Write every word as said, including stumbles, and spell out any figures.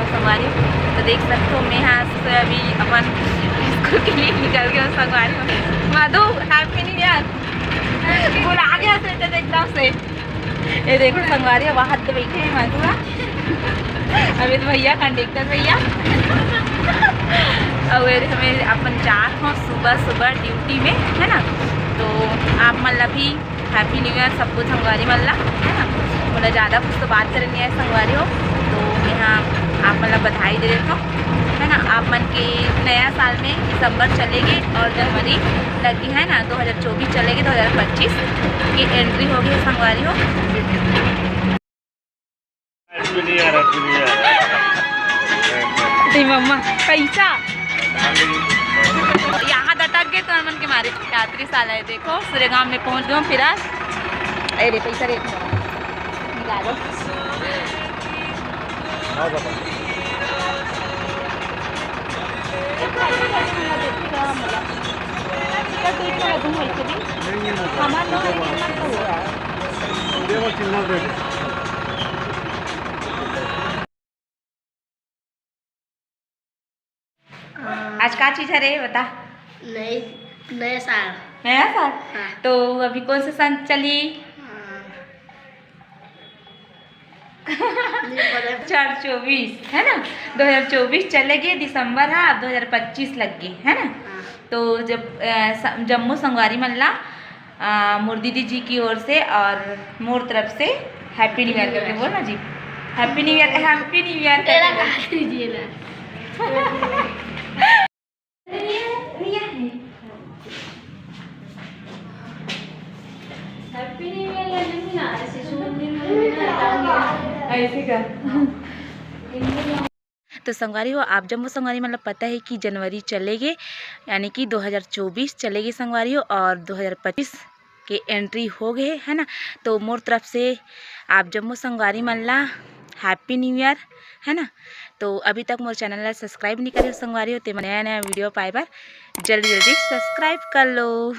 संगवारी हो, तो देख सकते हो, मैं यहाँ से अभी अपन स्कूल के लिए निकल गया हूँ संगवारी हो। मधु, हैप्पी न्यू ईयर। बुला गया से तो एकदम से। ये देखो संगवारी हो, वहाँ तो बैठे हैं मधु। अभी तो भैया, कंडक्टर भैया। और ये हमें अपन जात हो सुबह सुबह ड्यूटी में, है ना। तो आप मन ला भी हैप्पी न्यू ईयर सबको संगवारी मन ला, है ना। मोला ज़्यादा कुछ तो बात करे नहीं है संगवारी हो, तो यहाँ आप मन ला बधाई दे देता हूँ, है ना। आप मन के नया साल में दिसंबर चलेगे और जनवरी लगी, है ना, दो हज़ार चौबीस चलेगे, दो हज़ार पच्चीस की एंट्री होगे संगवारी हो। Happy new year, happy new year. ते मम्मा, पैसा। यहाँ दटक गए तो मन के मारे। यात्री साल है, देखो, सूर्यगाम में पहुँच गए फिर आज। अरे, पैसा रे, निकालो। हाँ, बाबा। आज का चीज हरे, बता। नई, नया साल। नया साल? हाँ। तो अभी कौन सा सन चली? हाँ। नहीं पता। दो हज़ार चौबीस, है ना? दो हज़ार चौबीस चले गए, दिसंबर है, अब दो हज़ार पच्चीस लग गए, है ना? हाँ। तो जब, अ, स-, जम्मो संगवारी मन ला, अ, मोर दीदी जी की ओर से और मोर तरफ से हैप्पी न्यू ईयर करके बोल ना जी। Happy new year, happy new year तेरा करके बोल। काट दीजिए ना। हैप्पी न्यू ईयर या नहीं ना, ऐसे सुन दिन में ना, ऐसे का। तो संगवारी हो, आप जम्मो संगवारी मन ला पता है कि जनवरी चले गे, यानी कि दो हज़ार चौबीस चले गे संगवारी हो, और दो हज़ार पच्चीस के एंट्री हो गए, है ना। तो मोर तरफ से आप जम्मो संगवारी मन ला हैप्पी न्यू ईयर, है ना। तो अभी तक मोर चैनल ला सब्सक्राइब नहीं करे हो संगवारी हो, ते मन नया नया वीडियो पाए बर जल्दी जल्दी सब्सक्राइब कर लो।